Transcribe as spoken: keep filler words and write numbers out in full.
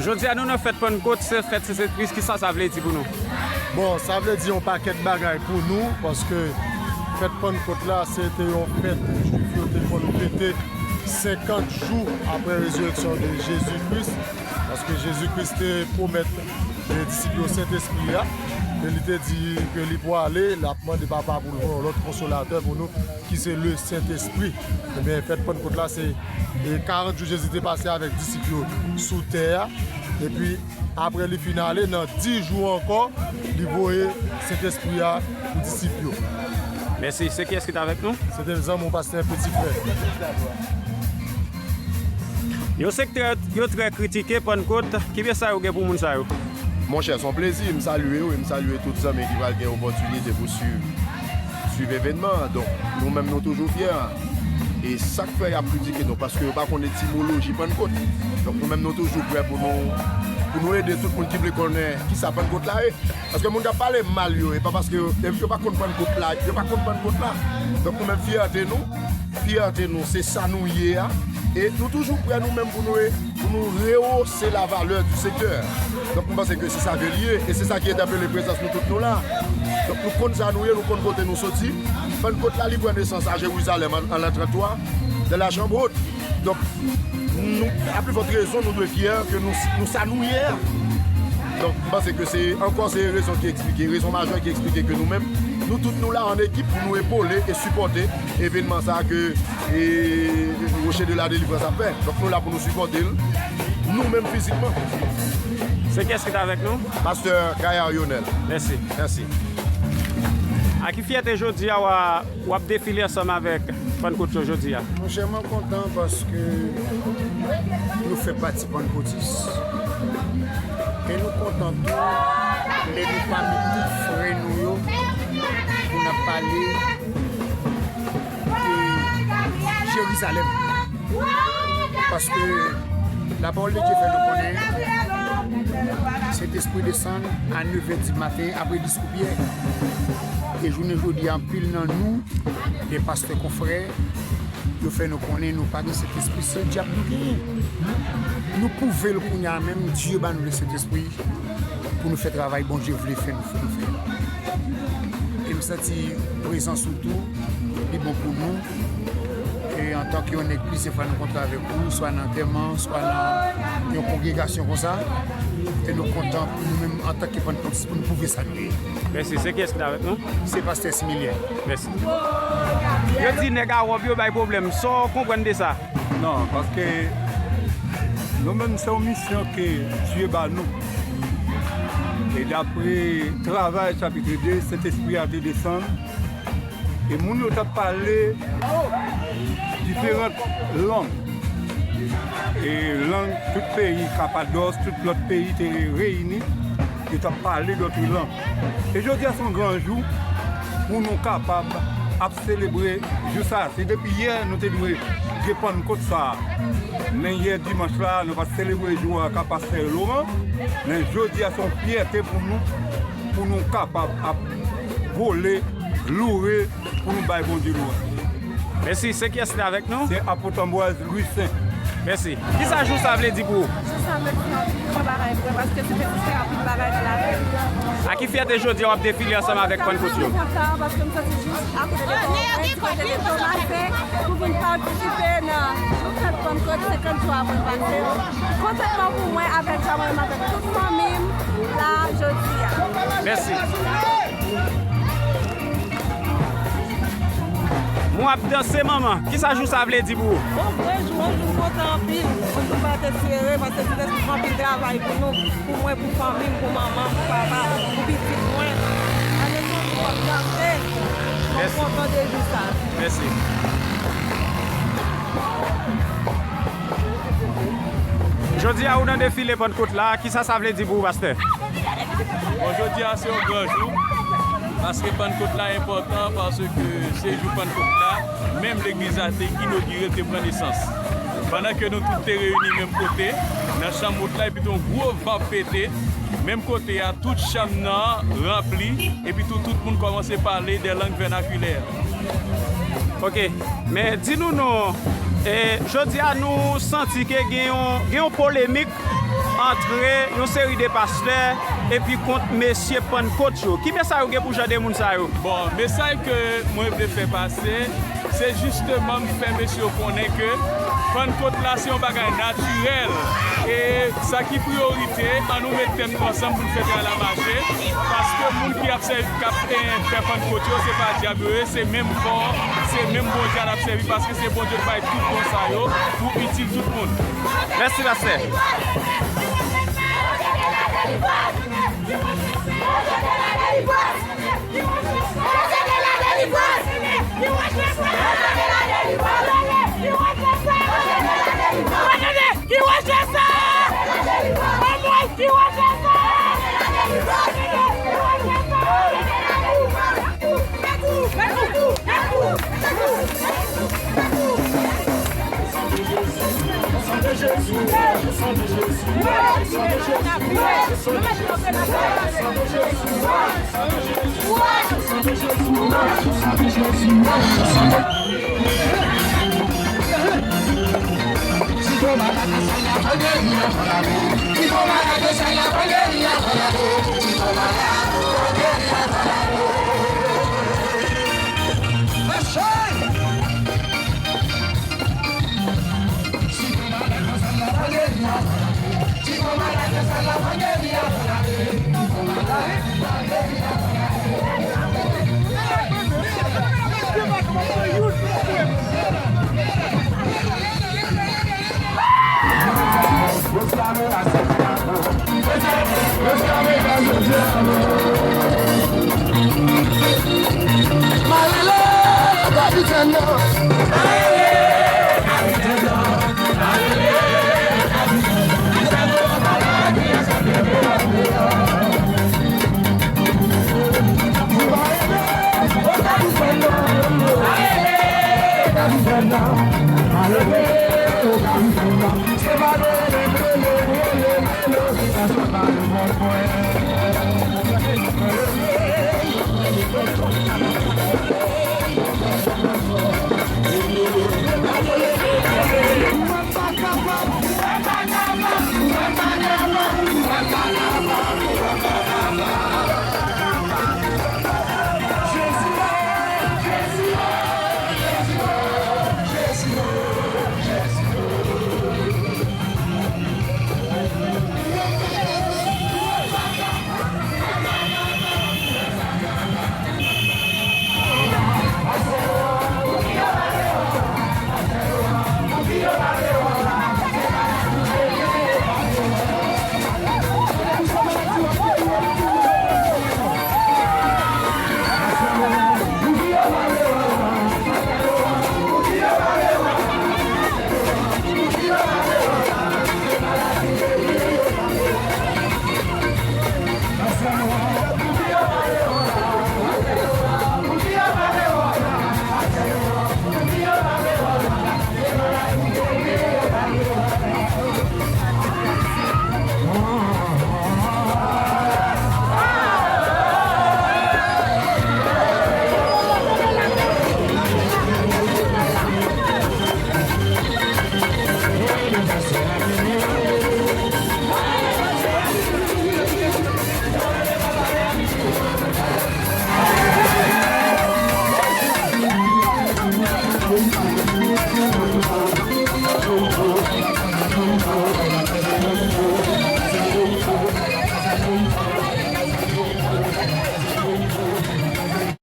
Jodi a nou nan fèt Pannkot, se fèt Sentespri, kisa sa vle di pou nou? Bon, sa vle di yon pakèt bagay pou nou, paske fèt Pannkot la, se te yon fèt Jwif yo te konn fete senkant jou apre rezireksyon de Jezi Kris, paske Jezi Kris te pwomèt, e, disip yo Sentespri a, e li te di ke li pwale, l ap mande Papa pou l voye yon lòt konsolatè pou nou, ki se le Sentespri. Ebyen, fèt Pannkot la, se, e, karant jou Jezi te pase avèk disip yo sou tè a, epi apre li fin ale, nan dis jou ankò, li voye Sentespri a pou disip yo. Mèsi. Se kiyès ki t avèk nou? Se te zanmi w, pastè, peti frè. Yon sektè yo trè kritike, Pannkot, ki mesaj ou gen pou moun sa yo? Monchè, se yon plezi, m salye w e m salye tout zanmi ki pral gen opòtinite pou swiv, swiv evènman an. Donk, nou menm nou toujou fyè. E sa k fè y ap kritike nou, paske yo pa konn etimoloji Pannkot. Donk, nou menm nou toujou prè pou nou, pou nou ede tout moun ki vle konnen kisa Pannkot la ye. Paske moun k ap pale mal yo, e pa paske yo, yo pa konn Pannkot la, yo pa konn Pannkot la. Donk, nou menm fyète nou, fyète nou, se sa nou ye a. E nou toujou prè nou menm pou nou, pou nou rewose la valè di sektè. Donk, m panse ke se sa ke l ye, e se sa ki entèpele prezans nou tout nou la. Donk, nou konn sa nou ye, nou konn kote nou soti. Pannkot la, li pran nesans a Jerizalèm an, an l'an trant twa, dans la chambre haute. Donk, nou, a pli fòt rezon, nou dwe fyè ke nou, nou sa nou ye a. Donk, m panse ke se, ankò, se rezon ki eksplike, rezon majè ki eksplike ke nou menm, nou tout nou la an ekip pou nou epole e sipòte evènman sa a ke, e, Rocher de la Délivrance ap fè. Donk, nou la pou nou sipòte l, nou menm fizikman. Se kiyès ki t avèk nou? Pastè Gayar Yonel. Mèsi. Mèsi. Ak ki fyète jodi a w a W ap defile ansanm avèk Pannkot yo jodi a. Monchè, mwen kontan paske nou fè pati Pannkotis. E nou kontan tou lè nou pami tout frè nou yo pou n ap pale de Jerizalèm. Paske lapawòl de Dye fè nou konnen Sentespri desann a nevè di maten apre diskou Pyè. E jounen jodi a, anpil nan nou, de pastè konfrè, yo fè nou konnen nou pa gen Sentespri, se dyab nou genyen. Nou pwouve l kounye a menm, Dye ba nou le Sentespri pou nou fè travay Bondye vle fè nou, nou fè. E m santi prezans ou tou, li bon pou nou. E antanke yon nèg, plizyè fwa nou kontre avèk ou, swa nan antèman, swa nan yon kongregasyon konsa. E nou kontan pou nou menm, antanke Pannkotis, pou nou pwouve sa nou ye. Mèsi. Se kiyès ki t avèk nou? Se pastè Similyen. Mèsi. Yo di nèg a wòb yo bay pwoblèm. Sa w konprann de sa? Non, paske nou menm se yon misyon ke Dye ba nou. E dapre Travay chapit de, Sentespri a te desann. E moun yo t ap pale diferan lang. E lang tout peyi, Kapadòs, tout lòt peyi te reyini. Yo t ap pale dòt lang. E jodi a se yon gran jou pou nou kapab ap selebre jou sa a. Se depi yè nou te dwe gen Pannkot sa a. Men yè dimanch la, nou pa t selebre jou a ka pastè Laurent. Men jodi a se yon fyète pou nou, pou nou kapab ap vole, loure, pou nou bay Bondye lwanj. Mèsi. Se kiyès ki avèk nou? Se Apot Anbwaz Louis Saint. Mèsi. Kisa jou sa vle di pou ou? Jou sa vle di anpil bagay pou mwen, paske se te anpil bagay nan lavi m. Ak ki fyète jodi a w ap defile ansanm avèk Pannkot yo? Mwen kontan paske m santi jis akote de bò mwen, di kote de Tomasen, pou vin patisipe nan jou fèt Pannkot senkant jou apre pase. Kontantman pou mwen avèk sa mwen menm avèk tout fanmi m la jodi a. Mèsi. Mwen ap danse, manman. Kisa jou sa vle di pou ou? Bon, vrè jou, yon jou m kontan anpil. Yon jou m pa te espere, paske se te anpil travay pou nou, pou mwen, pou fanmi m, pou manman m, pou papa m, pou pitit mwen. Ane sa, m kontan de jou sa. Mèsi. Jodi a, ou nan defile Pannkot la, kisa sa vle di pou ou, pastè? Bon, jodi a se yon gran jou, paske Pannkot la enpòtan, paske se jou Pannkot la, menm legliz la te inogire, te pran nesans. Pandan ke nou tout te reyini menm kote, nan chanm wot la, epi te yon gwo vap pete, menm kote a, tout chanm nan ranpli, epi tou, tout moun kòmanse pale de lang vènakilè. Ok, men di nou non, e, jodi a nou santi ke gen yon, gen yon polemik antre yon seri de pastè epi kont mesye Pannkot yo. Ki mesaj ou gen pou jan de moun sa yo? Bon, mesaj ke mwen vle fè pase, se jisteman m fè mesye yo konnen ke Pannkot la se yon bagay natirèl. E sa ki priyorite, ann nou met tèt nou ansanm pou n fè travay la mache. Paske moun ki ap sèvi, k ap, eh, fè Pannkot yo, se pa dyab yo ye, se menm kò, se menm Bondye a n ap sèvi, paske se Bondye k bay tout don sa yo pou itil tout moun. Mèsi, pastè.